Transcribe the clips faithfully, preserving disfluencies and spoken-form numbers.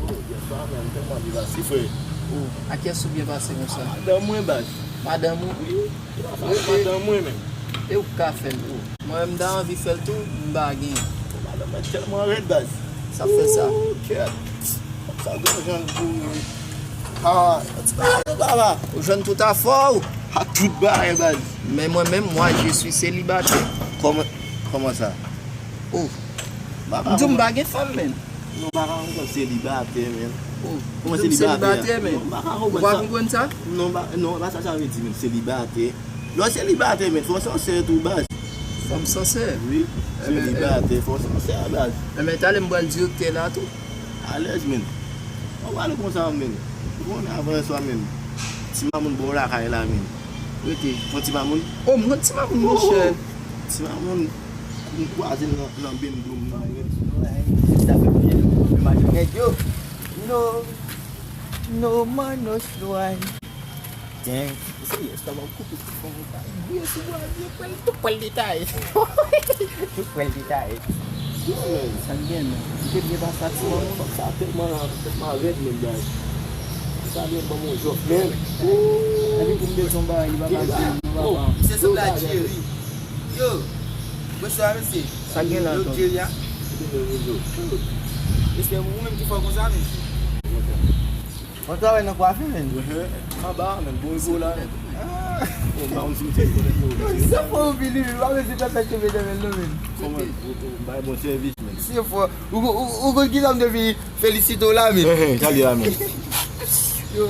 Oh, yèswa menm, tèlman byen pase, frè. Oh, a kiyès ou byen pase konsa? Madanm mwen, baz. Madanm ou? Wi. Madanm mwen, menm. E ou ka fè l, oh. Mwen menm, m ta anvi fè l tou, m pa gen. Madanm mwen tèlman rèd, baz. Sa fè sa. Oh, kèt. Sa gen jan pou ah, ti bagay, papa. Ou jwenn tout afè w. A tout bagay, baz. Men mwen menm, moi, je suis célibataire. Kòman, kòman sa? Oh. M di w m pa gen fanm, menn. Non, m pa ka konprann selibatè, menn. Oh, kòman selibatè, menn? Non, m pa ka konprann sa. Ou pa konprann sa? Non, pa, non, pa sa sa vle di, menn, selibatè. Lè w selibatè, menn, fò w sansè tou, baz. Fò m sansè? Wi, selibatè, fò w sansè, baz. Enben, talè m pral direktè la tou. Alèz, menn. Ou pale konsa, menn. Ou konnen avan yèswa, menn. Ti mamoun bò lakay la, menn. Rete. Fò ti mamoun. Oh, m konn ti mamoun, monchè. Ti mamoun, m kwaze l nan, nan bendo m nan, menn. Sa fè pye m mache nèg yo. No, no man, no slow. Dang. Se yè, sa va koupe tout fon monta. Gwe sou bwa, yo pral, tout pral detaye. Tout pral detaye. Sa n gen, men. Ou te byen pase a ti mamoun? Sa tèlman, tèlman rèd, men, guys. Sa byen ban m yon jòf, men. Epi pou m bezwen bay, li pa ka jwe, li pa pa. Se sou la Jerry. Yo, bonswa, mesye. Sa gen la, yo, Jerry a? Mesye, ou menm ki fò konsa, men. Bon travay nan kwafi, menn. Anba, menn, bon repo la. Oh, m pa konn si m te rekonèt nou. Sa fò ou vini, ou pa bezwen fè fè cheve de menn, non, menn. Kòman, ou, ou bay bon sèvis, menn. Si fò, ou, ou, ou konn ki sa m te vini felisite w la, menn. Salye la, menn. Yo.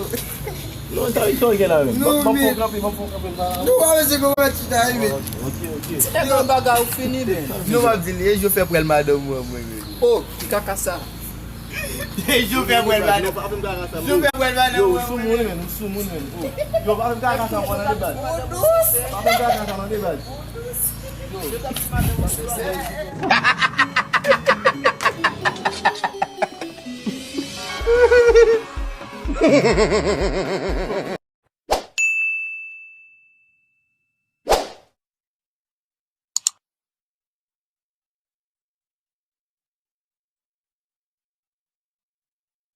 Non, sa, sa gen la, menn. Non, men. Ban m fè w kanpe, ban m fè w kanpe, pa. Non, pa bezwen konprann ti tay, menn. Ok, ok. Ti nèg an bagay ou fini, menn. Non, m ap di l, e, yo fè pral madanm mwen, mwen, menn. Oh, ki kaka sa? Jou fè bwèl madanm. Jou fè bwèl madanm. Yo, ou sou moun, menn, ou sou moun, menn. Oh. Yo, pa fè m kaka sa, mwen, nan debat. Pa fè m kaka sa, nan debat. Yo.